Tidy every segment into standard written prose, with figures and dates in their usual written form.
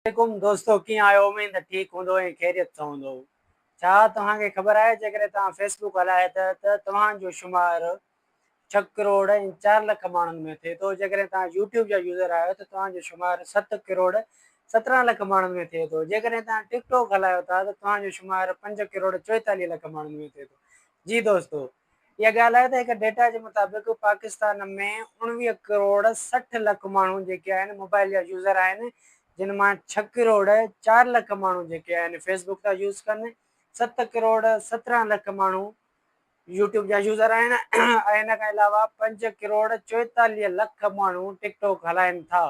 عليڪم دوستو ڪيئن آهيو اميد ته ٺيڪ هوندو ۽ خيريت سان هوندو. ڇا توهان کي خبر آهي جيڪڏهن توهان فيس بڪ هلايو ته ته توهان جو شمار ڇهه ڪروڙ ۽ چار لک ماڻهن ۾ ٿئي ٿو جيڪڏهن توهان يوٽيوب جا يوزر آهيو ته توهان جو شمار ست ڪروڙ 17 لک ماڻهن ۾ ٿئي ٿو جيڪڏهن توهان ٽڪ ٽاڪ هلايو ٿا ته توهان جو شمار پنج ڪروڙ 44 لک ماڻهن ۾ ٿئي ٿو. جي دوستو اها ڳالهه آهي ته هڪ ڊيٽا جي مطابق پاڪستان ۾ 19 ڪروڙ 60 لک ماڻهو جيڪي آهن موبائل جا يوزر آهن جن مان ڇهه ڪروڙ چار لک ماڻهو جيڪي آهن فيس بڪ ٿا يوز ڪن، ست ڪروڙ 17 لک ماڻهو يوٽيوب جا يوزر آهن ۽ ان کان علاوه پنج ڪروڙ 44 لک ماڻهو ٽڪ ٽاڪ هلائن ٿا.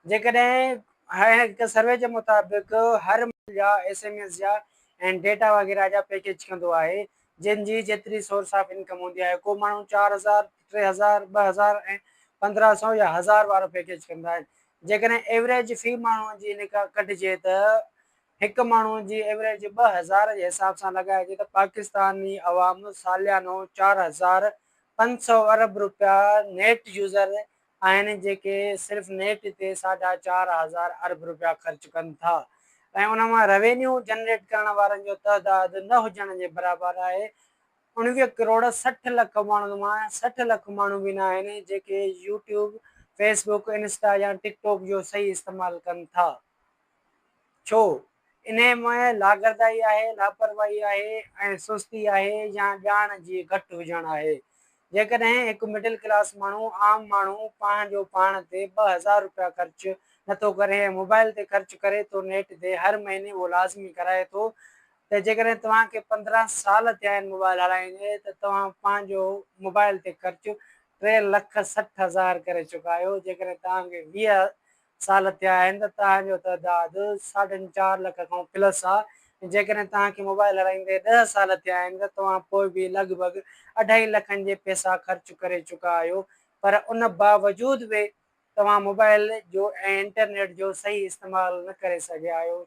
جيڪڏهن هڪ سروي جي مطابق هر جا ايس ايم ايس جا ۽ ڊيٽا وغيره جا پيڪيج ڪندو آهي جن جي جيتري سورس آف انڪم هوندي آهي ڪو ماڻهو 4000، 3000، 2000 ۽ 1500 يا هزار وارو پيڪيج ڪندا آهن جيڪڏهن ايوريج في ماڻهو جي ان ڪڍجي ته هڪ ماڻهو جي ايوريج 2000 جي حساب سان لڳائجي ته پاڪستاني عوام ساليانو 4500 ارب روپيا نيٽ يوزر آهن جيڪي صرف نيٽ تي ساڍا 4000 ارب رپيا خرچ ڪن ٿا ۽ ان مان روينيو جنريٽ ڪرڻ وارن جو تعداد نه هجڻ جي برابر آهي. 19 ڪروڙ 60 لک ماڻهن مان 60 لک ماڻهو به ناهن جيڪي يوٽيوب، فيس بڪ، انسٽا يا ٽڪ ٽاڪ جو صحيح استعمال ڪن ٿا. ڇو؟ انهيء ۾ لاغرضائي آهي، لاپرواهي آهي ۽ سستي آهي يا ڄاڻ جي گهٽ هجڻ آهي. جيڪڏهن هڪ مڊل ڪلاس ماڻهو، عام ماڻهو، پنهنجو پاڻ تي 2000 رپيا خرچ نٿو ڪري ۽ موبائل تي خرچ ڪري ٿو نيٽ تي هر مهيني اهو لازمي ڪرائي ٿو ته جيڪڏهن توهان کي 15 سال ٿيا آهن موبائل هلائيندي ته توهان پنهنجو موبائل تي خرچ ٽي لک 60 هزار ڪري چڪا آهيو جيڪڏهن توهان کي 20 سال ٿيا آهن ته توهان جو تعداد ساڍن چار لک کان پلس آ ۽ جيڪڏهن توهان کي موبائل هلائيندي 10 سال ٿيا آهن ته توهان پوء به لڳ ڀڳ اڍائي لکن جي پئسا خرچ ڪري چڪا آهيو پر ان باوجود به توهان موبائل جو ۽ انٽرنيٽ جو صحيح استعمال نه ڪري سگهيا آهيو.